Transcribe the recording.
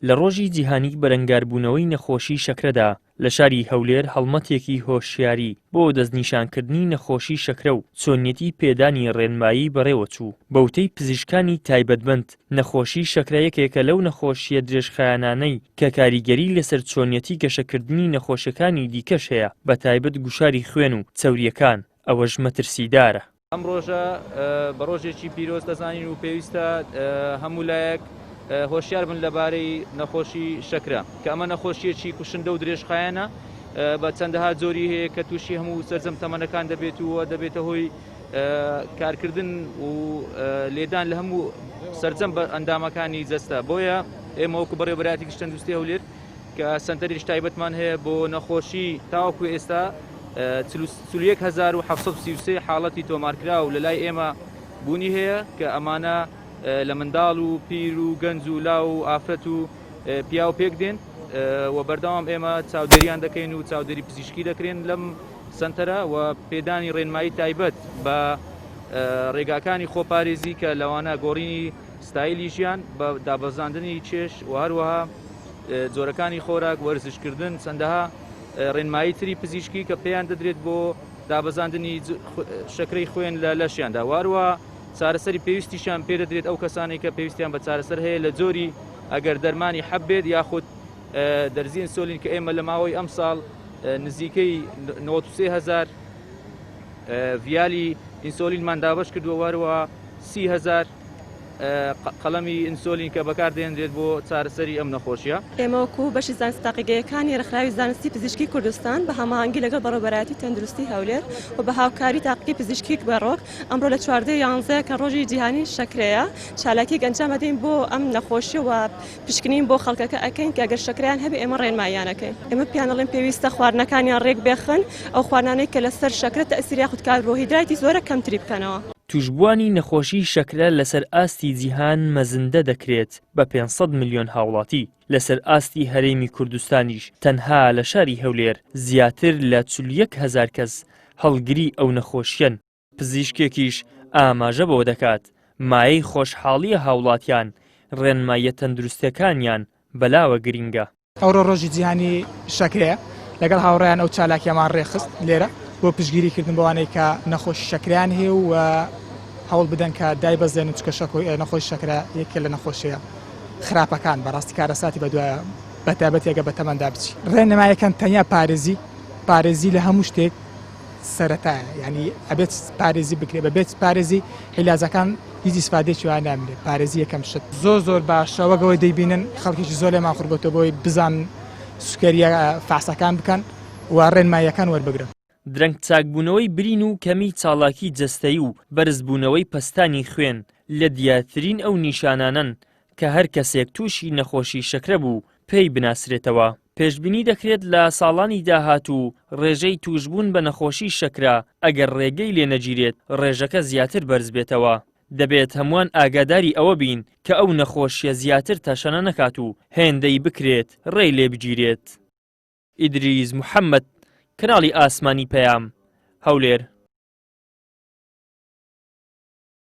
لە ڕۆژی جیهانی بەرەنگاربوونەوەی نەخۆشی شەکرەدا لە شاری هەولێر هەڵمەتێکی هۆشیاری بۆ دەستنیشانکردنی نەخۆشی شەکرە و چۆنیەتی پێدانی ڕێنمایی بەڕێوەچوو. بەوتەی پزیشکانی تایبەتمەند، نەخۆشی شەکرە یەکێکە لەو نەخۆشییە درێژخایەنانەی کە کاریگەری لەسەر چۆنیەتی گەشەکردنی نەخۆشیەکانی دیکەش هەیە، بەتایبەت گوشاری خوێن و چەورییەکان، ئەوەش مەترسیدارە. ئەم ڕۆژە بە ڕۆژێکی پیرۆز دەزانین و پێویستە هەموو لایەک هۆشیار بن لەبارەی نەخۆشی شەکرە کە ئەمە نەخۆشیەکی کوشندە و درێژخایەنە بە چەندەها جۆری هەیە کە تووشی هەموو سەرجەم تەمەنەکان دەبێت و دەبێتە هۆی کارکردن و لێدان لە هەموو سەرجەم بە ئەندامەکانی جەستە بۆیە ئێمە وەکو بەڕێوەبەرایەتی گشتی تەندروستی هەولێر کە سەنتەرێکی تایبەتمان هەیە بۆ نەخۆشی تاوەکو ئێستا 41733 حاڵەتی تۆمارکراو لە لای ئێمە بوونی هەیە کە ئەمانە لە منداڵ و پیر و گەنج و لاو و ئافرەت و پیاو پێک دێن و بەردەوام ئێمە چاودێریان دەکەین و چاودێری پزیشکی دەکرێن لەم سەنتەرە و پێدانی ڕێنمایی تایبەت بە ڕێگاکانی خۆپارێزی کە لەوانە گۆڕینی ستایلی ژیان بە دابەزاندنی چێش و هەروەها جۆرەکانی خۆراک، وەرزشکردن، چەندەها ڕێنمایی تری پزیشکی کە پێیان دەدرێت بۆ دابەزاندنی شەکرەی خوێن لە لەشیاندا واروە چارەسەری پێویستیشیان پێدەدرێت ئەو کەسانی کە پێویستیان بە چارەسەر هەیە لە جۆری ئەگەر دەرمانی حەب بێت یاخود دەرزی ئینسۆلین کە ئێمە لە ماوەی ئەم ساڵ نزیکەی 93 هزار ڤیالی ئینسۆلینمان دابەش کردووە وەروە 30 هزار قەڵەمی ئینسۆلین کە بەکاردێنرێت بۆ چارەسەری ئەم نەخۆشیە. ئێمە وەکو بەشی زانستە تاقیگەیەکانی ڕێکخراوی زانستی پزیشکی کوردستان بە هەماهەنگی لەگەڵ بەڕێوەبەرایەتی تەندروستی هەولێر و بە هاوکاری تاقیگەی پزیشکی بەڕۆک ئەمڕۆ لە 14 یانزە کە ڕۆژی جیهانی شەکرەیە چالاکیەک ئەنجام ئەدەین بۆ ئەم نەخۆشیە و پشکنین بۆ خەڵکەکە ئەکەین کە ئەگەر شەکرەیان هەبێ ئێمە ڕێنماییان ئەکەین. ئێمە پێیان ئەڵێن پێویستە خواردنەکانیان ڕێک بێخن ئەو خواردنانەی کە لەسەر شەکرە تەئسیر یاخود کاربۆهیدراتی زۆرە کەمتری بکەنەوە. تووشبووانی نەخۆشی شەکرە لەسەر ئاستی جیهان مەزندە دەکرێت بە 500 ملیۆن هاوڵاتی، لەسەر ئاستی هەرێمی کوردستانیش تەنها لە شاری هەولێر زیاتر لە 41 هەزار کەس هەڵگری ئەو نەخۆشیەن، پزیشکێکیش ئاماژە بەوە دەکات، مایەی خۆشحاڵییە هاوڵاتیان ڕێنماییە تەندروستیەکانیان بەلاوە گرینگە. ئەوڕۆ ڕۆژی جیهانی شەکرەیە، لەگەڵ هاوڕێیان ئەو چالاکیەمان ڕێکخست لێرە بۆ پشتگیری کردن بەوانەی کە نەخۆشی شەکرەیان هەیە و هەوڵ بدەن کە دایبەزێنن چونکە نەخۆشی شەکرە یەکێ لە نەخۆشیە خراپەکان بەڕاستی کارەساتی بەدوایە بەتایبەتی ئەگەر بە تەمەندا بچی. ڕێنمایەکان تەنیا پارێزی پارێزی لە هەموو شتێک سەرەتایە یانی ئەبێت پارێزی بکرێت بەبێت پارێزی عیلاجەکان هیچ ئیسفادەیەکی وا نامێنێت پارێزی یەکەم شت. زۆر زۆر باشە وەک ئەوەی دەیبینن خەڵکێکی زۆر لێمان قڕبۆتەوە بۆی بزانن سوکەریە فەحسەکان بکەن و ڕێنماییەکان وەربگرن. درەنگ چاکبوونەوەی برین و کەمی چاڵاکی جەستەیی و بەرزبوونەوەی پەستانی خوێن لە دیارترین ئەو نیشانانەن کە هەر کەسێک تووشی نەخۆشی شەکرە بوو پێی بناسرێتەوە. پێشبینی دەکرێت لە ساڵانی داهاتوو ڕێژەی تووشبوون بە نەخۆشی شەکرە ئەگەر ڕێگەی لێ نەگیرێت ڕێژەکە زیاتر بەرزبێتەوە. دەبێت هەمووان ئاگاداری ئەوە بین کە ئەو نەخۆشییە زیاتر تەشەنە نەکات و هێندەی بکرێت ڕێی لێ بگیرێت. ئیدریس محەمەد، کەناڵی ئاسمانی پەیام، هەولێر.